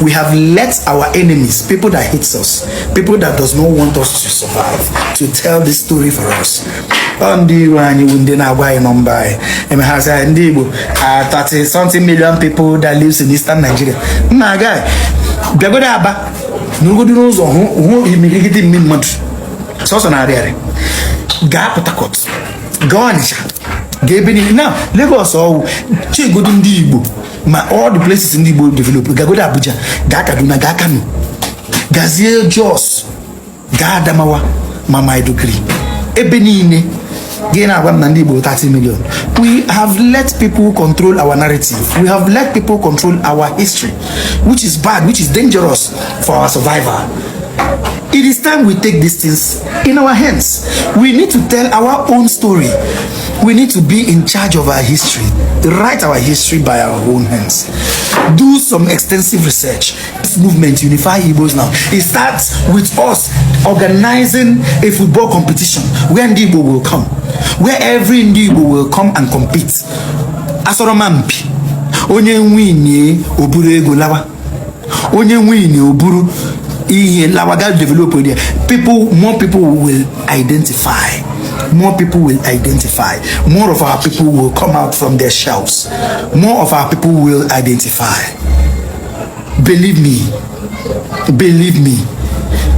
We have let our enemies, people that hates us, people that does not want us to survive, to tell this story for us. Ndị anyị ndị na-agwa anyị nọmba anyị has ndị Igbo 30 something million people that lives in Eastern Nigeria. Nna guy bịagodo Aba n'ogodo n'ụzọ hụ imirigide mmadụ sọsọ na-arịarị gaa Port Harcourt gaa Ọnịcha gaa ebe niile. Now Lagos ọwụ chigodo ndị Igbo ma all the places ndị Igbo develop, gagodo Abuja, gaa Kaduna, gaa Kano, gazie Jos, gaa Adamawa, ma Maiduguri, ebe niile gị na-agwa m na ndị Igbo 30 million. We have let people control our narrative. We have let people control our history, which is bad, which is dangerous for our survival. It is time we take these things in our hands. We need to tell our own story. We need to be in charge of our history. Write our history by our own hands. Do some extensive research. This movement, Unify Igbos Now, it starts with us organizing a football competition where Igbo will come, where every Igbo will come and compete. Asoromampi, onye nwini oburu ego lawa, onye nwini oburu develop people, more people will identify. More people will identify. More of our people will come out from their shells. More of our people will identify. Believe me. Believe me.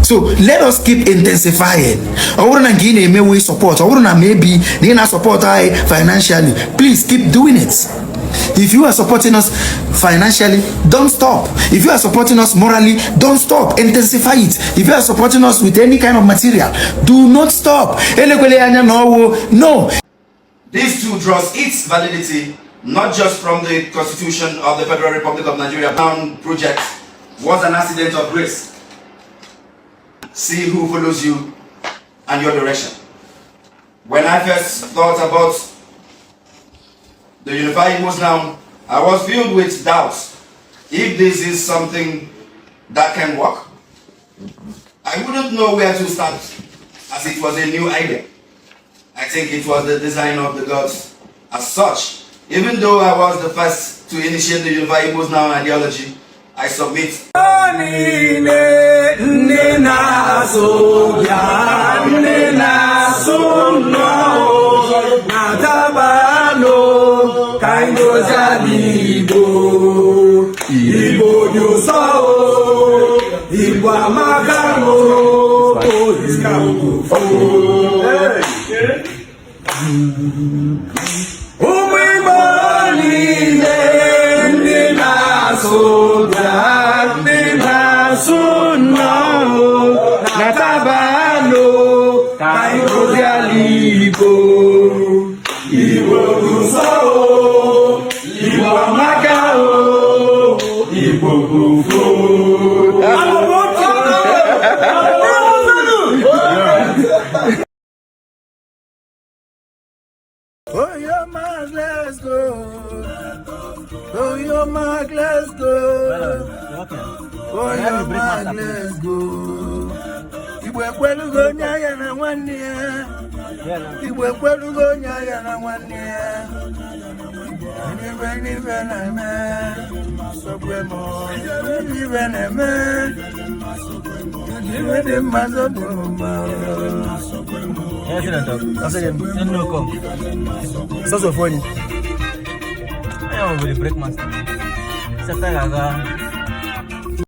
So let us keep intensifying. I want to gain a way support. I want to maybe support financially. Please keep doing it. If you are supporting us financially, don't stop. If you are supporting us morally, don't stop. Intensify it. If you are supporting us with any kind of material, do not stop. No. These two draws its validity not just from the Constitution of the Federal Republic of Nigeria. Town project was an accident of grace. See who follows you and your direction. When I first thought about the Unified Igbos Now, I was filled with doubts if this is something that can work. I wouldn't know where to start, as it was a new idea. I think it was the design of the gods as such. Even though I was the first to initiate the Unified Igbos Now ideology, I submit. Oh, your mark, let's go. Oh, your mark, let's go. Oh, your mark, let's go. Iwe kwelu go nyaya na nwanne ya. Iwe kwelu go nyaya na nwanne ya. Nive na me. Sokwemo. Nive na me. Nive de masokwemo. Yes, no come. So funny. I am with the break master.